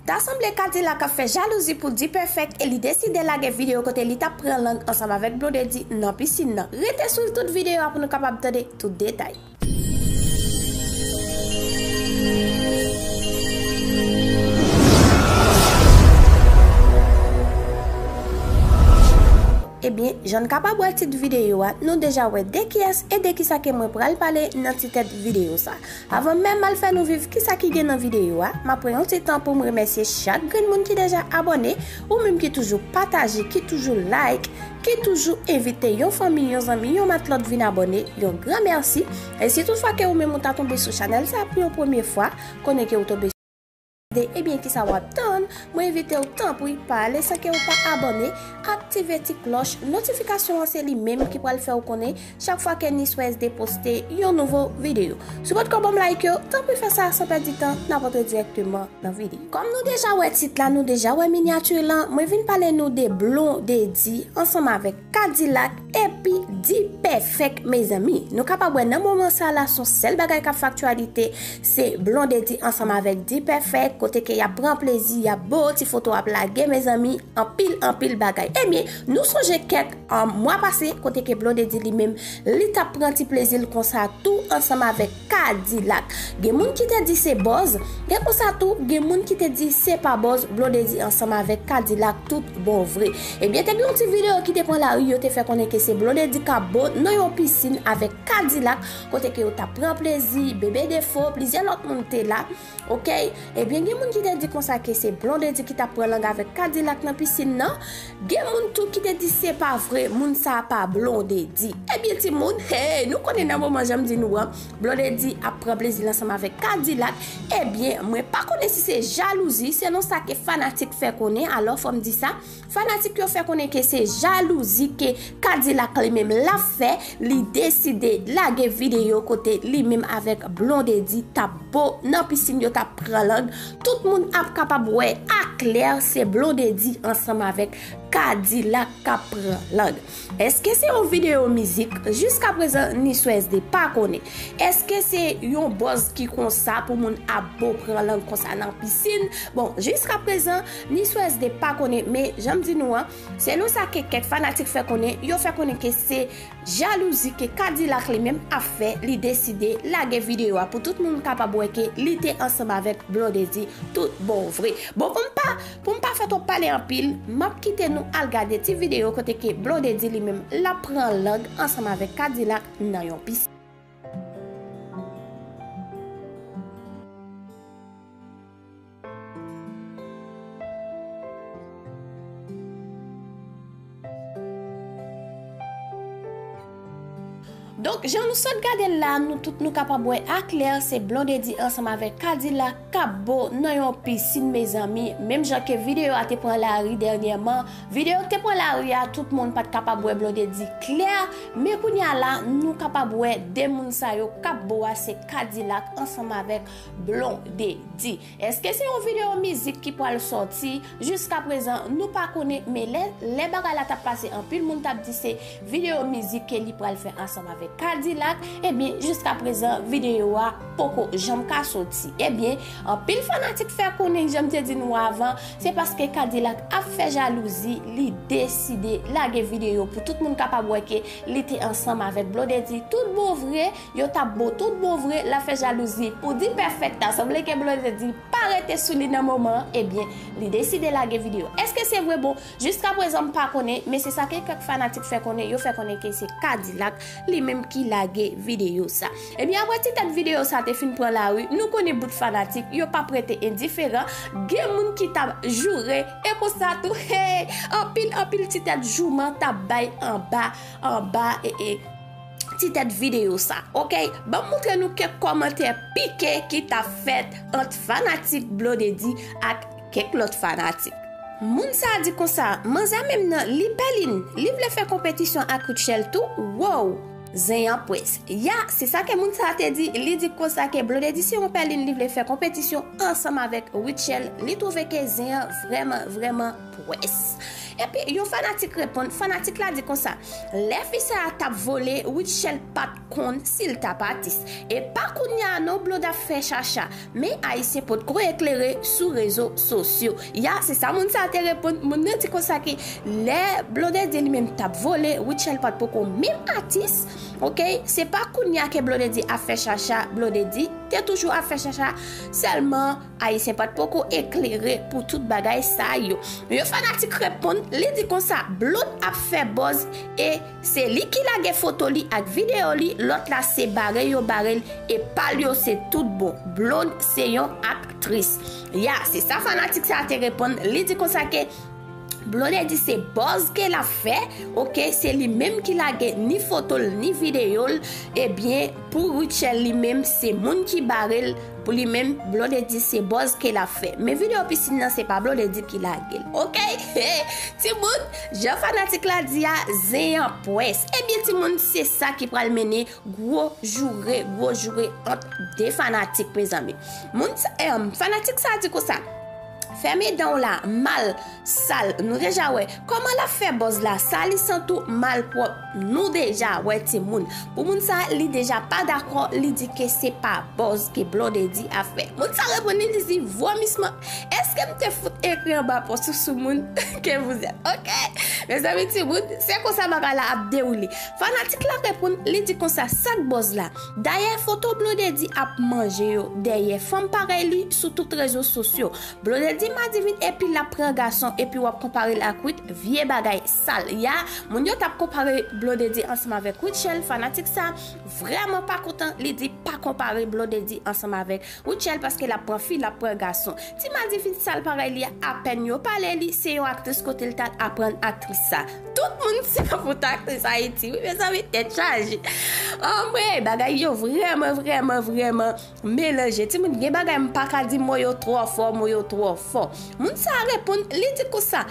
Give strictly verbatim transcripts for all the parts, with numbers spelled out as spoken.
Ta sanble Kadilak ap fè jalouzi pou D-Perfect e li deside lage videyo kote li t ap pran lang ansanm avèk Blondedy nan pisin nan. Rete swiv tout videyo a pou nou kapab tande tout detay. Ebyen, jan n kapab wè tit videyo a, nou deja wè de kiyès e de kisa ke mwen pral pale nan ti tèt videyo sa. Avan menm m al fè nou viv kisa ki gen nan videyo a, m ap pran yon ti tan pou m remèsye chak grenn moun ki deja abòne, ou menm ki toujou pataje, ki toujou like, ki toujou envite yon fanmi, yon zanmi, yon matlòt vin abòne, yon gran mèsi. E si toutfwa ke ou menm ou ta tonbe sou chanèl sa pou yon premye fwa, konnen ke ou tonbe sou de, ebyen kisa w ap tann? Mwen envite w tanpri pa ale san ke ou pa abòne, aktive ti klòch notifikasyon an, se li menm ki pral fè w konnen chak fwa ke Niswez te poste yon nouvo videyo. Si w potko ban m like yo, tanpri fè sa san pèdi tan, n ap antre dirèkteman nan videyo. Kòm nou deja wè tit la, nou deja wè minyati lan, mwen vin pale nou de Blondedy ansanm avèk Kadilak epi D-Perfect, mezanmi. Nou kapab wè nan moman sa la, se yon sèl bagay k ap fè aktyalite, se Blondedy ansanm avèk D-Perfect, kote ke y ap pran plezi, y ap bo ti foto, ap lage, mezanmi, anpil, anpil bagay. Ebyen, nou sonje kèk, um, mwa pase, kote ke Blondedy li menm, li t ap pran ti plezi l konsa tou ansanm avèk Kadilak. Gen moun ki te di se buzz, gen konsa tou, gen moun ki te di se pa buzz, Blondedy ansanm avèk Kadilak tout bon vre. Ebyen, te gen yon ti videyo ki te pran lari, yo te fè konnen ke se Blondedy k ap bo nan yon pisin avèk Kadilak, kote ke yo t ap pran plezi, Bebe Defo, plizyè lòt moun te la. Oke, ebyen, gen moun ki te di konsa ke se Blondedy ki t ap pran lang avèk Kadilak nan pisin nan. Gen moun tou ki te di se pa vre, moun sa a pa Blondedy. Ebyen, timoun, hey, nou konnen nan moman jan m di nou an, Blondedy ap pran plezi l ansanm avèk Kadilak. Ebyen, mwen pa konnen si se jalouzi, selon sa ke fanatik fè konnen, alò fò m di sa, fanatik yo fè konnen ke se jalouzi ke Kadilak li menm l ap fè, li deside lage videyo kote li menm avèk Blondedy t ap bo nan pisin, yo t ap pran lang. Tout moun ap kapab wè aklè se Blondedy ansanm avèk Kadilak k ap pran lang. Èske se yon videyo mizik? Jiskaprezan, Niswez de pa konnen. Èske se yon buzz ki konsa pou moun ap bo pran lang konsa nan pisin? Bon, jiskaprezan, Niswez de pa konnen, men jan m di nou an, selon sa ke kèk fanatik fè konnen, yo fè konnen ke se jalouzi ke Kadilak li menm ap fè, li deside lage videyo a pou tout moun kapab wè ke li te ansanm avèk Blondedy tout bon vre. Bon, pou m pa, pou m pa fè twòp pale anpil, m ap kite nou al gade ti videyo kote ke Blondedy li menm l ap pran lang ansanm avèk Kadilak nan yon pisin. Donk, jan nou sot gade l la, nou tout nou kapab wè aklè, se Blondedy ansanm avèk Kadilak k ap bo nan yon pisin, mezanmi. Menm jan ke videyo a te pran lari dènyèman, videyo k te pran lari a, tout moun pa t kapab wè Blondedy klè, men kounye a la, nou kapab wè de moun sa yo k ap bo a, se Kadilak ansanm avèk Blondedy. Èske se yon videyo mizik ki pral sòti? Jiskaprezan, nou pa konnen, men lè, lè bagay la t ap pase, anpil moun t ap di se videyo mizik ke li pral fè ansanm avèk Kadilak. Ebyen, jiskaprezan, videyo a poko janm ka sòti. Ebyen, anpil fanatik fè konnen, jan m te di nou avan, se paske Kadilak ap fè jalouzi, li deside lage videyo pou tout moun kapab wè ke li te ansanm avèk Blondedy tout bon vre. Yo t ap bo tout bon vre, l ap fè jalouzi pou D-Perfect. Ta sanble ke Blondedy pa rete sou li nan moman an, ebyen, li deside lage videyo. Èske se vre? Bon, jiskaprezan m pa konnen, men se sa ke kèk fanatik fè konnen, yo fè konnen ke se Kadilak li menm ki lage videyo sa. Ebyen, apre ti tèt videyo sa te fin pran lari, nou konnen bout fanatik, yo p ap rete endiferan. Gen moun ki t ap joure, e konsa tou, hey, anpil, anpil ti tèt jouman t ap bay anba, anba, e, e, ti tèt videyo sa, oke? Ban m montre nou kèk kòmantè pike ki t ap fèt ant fanatik Blondedy ak kèk lòt fanatik. Moun sa a di konsa, manzè menm nan, li pèlin, li vle fè konpetisyon ak Rutshelle tou, wow! Zen an pwès. Ya, se sa ke moun sa a te di, li di konsa ke Blondedy se yon pèlin, li vle fè konpetisyon ansanm avèk Rutshelle, li twouve ke zen an vrèman, vrèman pwès. Epi yon fanatik reponn, fanatik la di konsa, lè fi sa a t ap vole, Rutshelle pa t konn si l t ap atis. E pa kounye a non, Blondedy ap fè chacha. Men Ayisyen potko eklere sou rezo sosyo. Ya, se sa moun sa a te reponn. Moun nan di konsa ke lè Blondedy li menm t ap vole, Rutshelle pa t poko menm atis. Oke, se pa kounye a ke Blondedy ap fè chacha, Blondedy te toujou ap fè chacha. Sèlman, Ayisyen pa t poko eklere pou tout bagay sa yo. Yon fanatik reponn, li di konsa, Blonde ap fè buzz e se li ki lage foto li ak videyo li, lòt la se bare yo bare l e pa l yo se tout bon. Blonde se yon aktris. Ya, se sa fanatik sa a te reponn. Li di konsa ke Blondedy se buzz ke l ap fè, oke, se li menm ki lage ni foto l, ni videyo l, ebyen, pou Rutshelle li menm, se moun ki bare l, pou li menm, Blondedy se buzz ke l ap fè. Men videyo pisin nan, se pa Blondedy ki lage l, oke? Timoun, jan fanatik la di a, zen an pwès. Ebyen, timoun, se sa ki pral mennen gwo joure, gwo joure ant de fanatik, mezanmi. Moun sa, em, fanatik sa di konsa, fèmen dan w la, mal, sal, nou deja wè. Kòman l ap fè buzz la, salisant ou, malpwòp, nou deja wè, timoun. Pou moun sa, li deja pa dakò, li di ke se pa buzz ke Blondedy ap fè. Moun sa reponn, li di, vomisman, èske m te fout ekri anba pòs ou sou moun ke vous êtes, oke? Mezanmi, timoun, se konsa bagay la ap dewoule. Fanatik la reponn, li di konsa, sa k buzz la? Dayè, foto Blondedy ap manje yo dèyè fanm parèy li sou tout rezo sosyo. Blondedy madivin epi l ap pran gason epi w ap konpare l ak Ruth, vye bagay sal. Ya, moun yo t ap konpare Blondedy ansanm avèk Rutshelle, fanatik sa vrèman pa kontan, li di pa konpare Blondedy ansanm avèk Rutshelle paske l ap pran fi, l ap pran gason. Ti madivin sal parèy li a, apèn yo pale li, se yon aktris kote l t al aprann aktris sa. Tout moun se yon fout aktris Ayiti, wi, mezanmi, tèt chaje. Anmwey, bagay yo vrèman, vrèman, vrèman melanje. Timoun, gen bagay m pa ka di, mo yo twò fò, mo yo twò fò. Moun sa a reponn, li di konsa,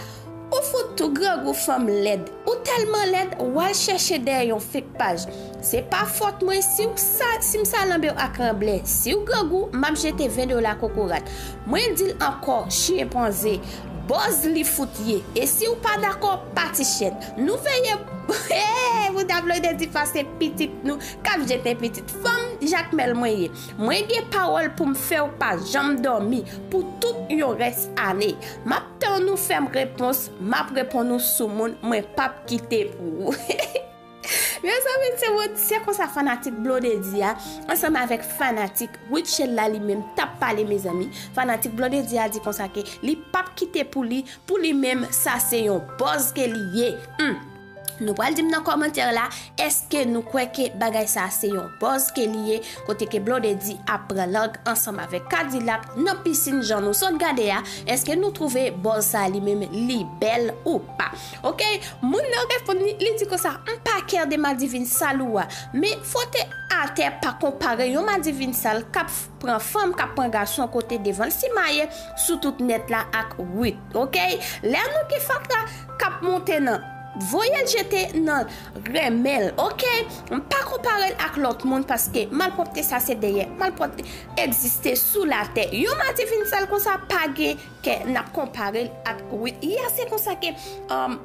ou fout tou grangou fanm lèd. Ou tèlman lèd, w al chèche dèyè yon fake paj. Se pa fòt mwen si w sa, si m salanbe w ak ranblè. Si w grangou, m ap jete ven dola kokorat. Mwen di l ankò, chenpanze, buzz li fout ye. E si w pa dakò, pati chèn. Nou veye, hey, bouda Blondedy pase pitit nou, k ap jete pitit. Fanm jakmèl mwen ye. Mwen gen pawòl pou m fè w pa janm dòmi pou tout yon rès ane. M ap tann ou fè m repons, m ap reponn ou sou moun, mwen p ap kite pou ou. Mezanmi, timoun, se konsa fanatik Blondedy a, ansanm avèk fanatik Rutshelle la, li menm t ap pale, mezanmi. Fanatik Blondedy a di konsa ke li p ap kite pou li, pou li menm, sa se yon buzz ke li ye. Hmm. Nou pral di m nan kòmantè la, èske nou kwè ke bagay sa se yon buzz ke li ye, kote ke Blondedy ap pran lang ansanm avèk Kadilak nan pisin jan nou sot gade a, èske nou twouve buzz sa li menm li bèl ou pa? Oke, moun nan reponn li, li di konsa, m pa kè de madivin sal ou a, men fwote atè pa konpare yon madivin sal k ap pran fanm, k ap pran gason kote devan l simaye sou tout nèt la ak Ruth, oke? Lè nou gen fatra k ap monte nan voye l jete nan renmen l, oke? M pa konpare l ak lòt moun paske malpwòpte sa se dèyè, malpwòpte egziste sou latè. Yon madivin sal konsa pa gen kè n ap konpare l ak Ruth. Ya, se konsa ke, um,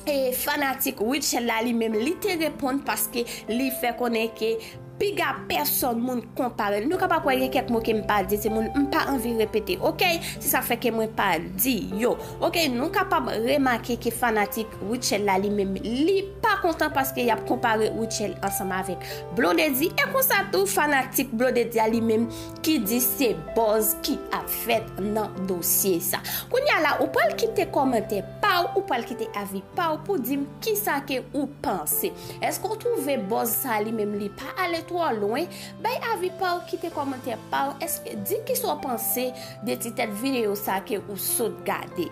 e fanatik Rutshelle la li menm, li te reponn paske li fè konnen ke piga pèsòn moun konpare l. Nou kapab wè gen kèk mo ke m pa di, timoun, m pa anvi repete, oke? Se sa fè ke mwen pa di yo. Oke, nou kapab remake ke fanatik Rutshelle la li menm, li pa kontan paske y ap konpare Rutshelle ansanm avèk Blondedy. E konsa tou, fanatik Blondedy a li menm ki di se buzz ki ap fèt nan dosye sa. Kounye a la, ou pral kite kòmantè pa w, ou pral kite avi pa w pou di m kisa ke ou panse. Èske w twouve buzz sa li menm li pa ale twò lwen? Bay avi pa w, kite kòmantè pa w, èske, di kisa w panse de ti tèt videyo sa ke ou sot gade.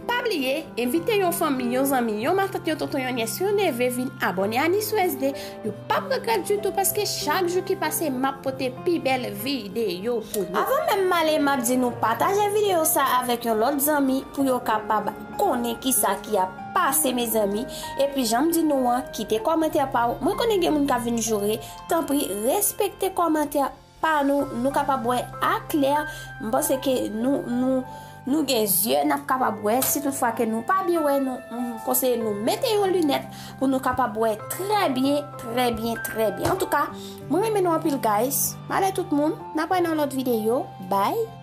Pa bliye, envite yon fanmi, yon zanmi, yon matant, yon tonton, yon nyès, yon neve vin abòne a Nice U S D. Yo p ap regrèt ditou paske chak jou ki pase m ap pote pi bèl videyo pou nou. Avan menm m ale, m ap di nou pataje videyo sa avèk yon lòt zanmi pou yo kapab konnen kisa ki ap pase, mezanmi. Epi jan m di nou an, kite kòmantè pa w. Mwen konnen gen moun k ap vin joure. Tanpri, respekte kòmantè pa nou, nou kapab wè aklè. M panse ke nou, nou, Nou gen zye, n ap kapab wè. Si toutfwa ke nou pa byen wè, nou, m konseye nou mete yon linèt pou nou kapab wè trè byen, trè byen, trè byen. Antouka, mwen renmen nou anpil, guys. M ale tout moun, n ap wè nan lòt videyo. Bye.